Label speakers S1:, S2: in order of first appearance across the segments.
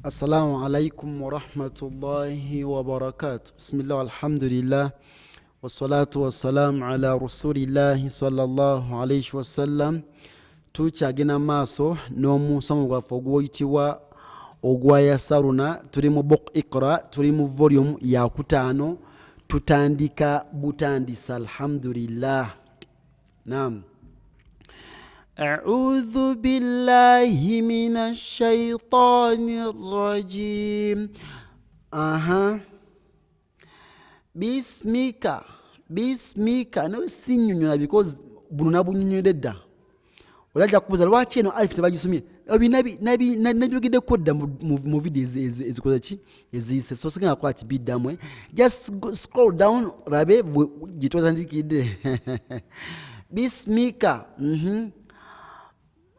S1: Assalamu alaikum warahmatullahi wabarakatu. Bismillah, alhamdulillah, wassalatu wassalamu ala rasulillahi sallallahu alaihi wasallam. Tukyagenda maaso n'omusomo gwaffe oguyitibwa ogwa Yasaruna. Tuli mu book Iqra, tuli mu volume yakutaano, tutandika butandisa, alhamdulillah. Naam. أعوذ بالله من الشيطان الرجيم. Aha. Bismika, bismika. Nawe sinyonyola because buno nabunyonyodde dda. Olajja kubuuza lwaki eno alif tebagisomye. Nabyogeddeko dda mu video ezikoze ki eziyise, so sigenda kukola kibiddamu. Just scroll down olabe gye twatandikidde. Bismika.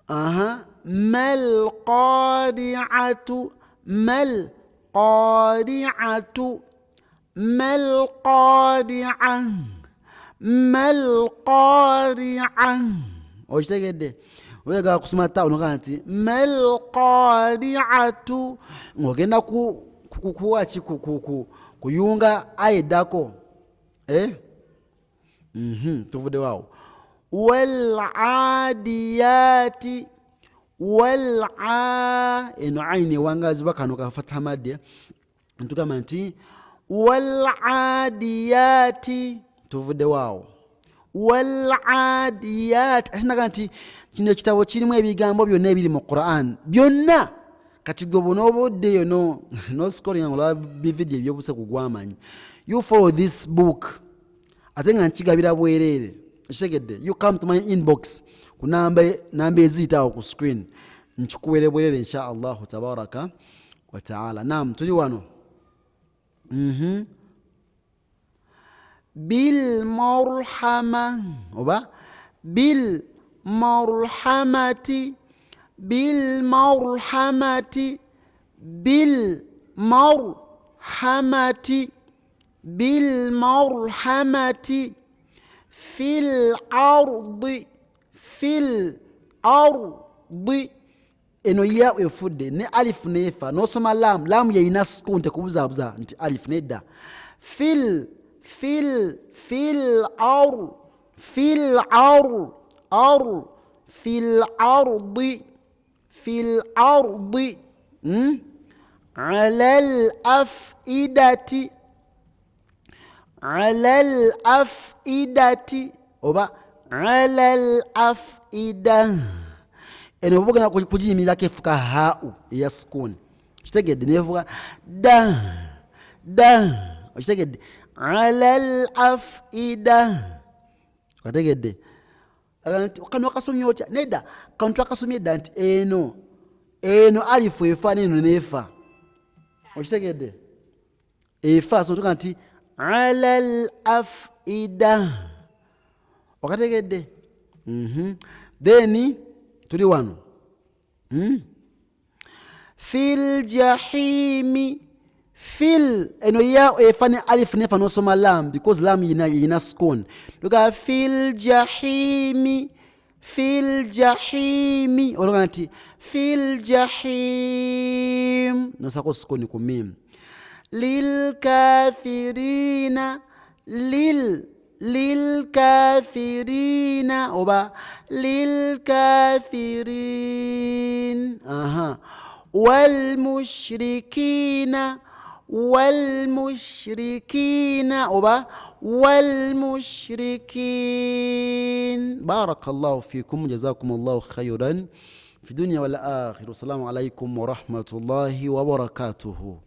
S1: Aha. Mal qari'atu, mal qari'atu, mal qari'a, mal qari'a. Okitegedde? Oyagala kusoma ta onogaa nti mal qari'atu, ng'ogenda kuwaki kuyunga aya eddako. Eh? Tuvudde waawo. Wal adiyati, wal a, eno aini ewangazibwa kano kafatha madde, ntugamba nti wal adiyati. Tuvudde waawo. Wal adiyati, ate naga nti kino ekitabo kirimu ebigambo byonna ebiri mu Quran byonna. Kati gwe bw'onooba oddeyo nosikolinga ng'olaba bividiyo ebyobuse ku gwamanyi, you follow this book, ate nga nkigabira bwereere. Okitegedde? You come to my inbox ku namba eziyita awo ku screen, nkikuwere bwereere insha Allahu tabaraka wa taala. Nam, tuli wano. Bilmarhama oba bilmarhamati, bilmarhamati, bilmarhamati, bilmarhamati, fil ardi, fil ardi. Eno ya efudde ne alif nefa, nosoma lam, lam yeyina sukun, tekubuzaabuza nti alif nedda. Fil, fil, fil ar, fil ar, ar, fil ardi, fil ardi. Ala al afidati, ala al afidati oba ala al afida. Eno bwogenda kugiyimirirako efuka hau eya sukuni. Kitegedde? Nefuka da da. Okitegedde? Ala al afida. Okategedde? Kano akasomye otya? Nedda, kano twakasomye dda nti eno alifu efa neno nefa. Okitegedde? Efa, so tuga nti ala al afida. Okategedde? Then tuli wano. Fil jahimi, fil, eno ya efa ne alif nefa, nosoma lam because lam yina sukun. Tuga fil jahimi, fil jahimi, ologa nti fil jahim, nosako sukuni ku mim. Lil kafirina, lil, lil kafirina oba lil kafirin. Aha. Wal mushrikina, wal mushrikina oba wal mushrikin. Barakallahu fikum, jazakumullahu khairan fi dunya wal akhirah. Assalamu alaikum wa rahmatullahi wa barakatuhu.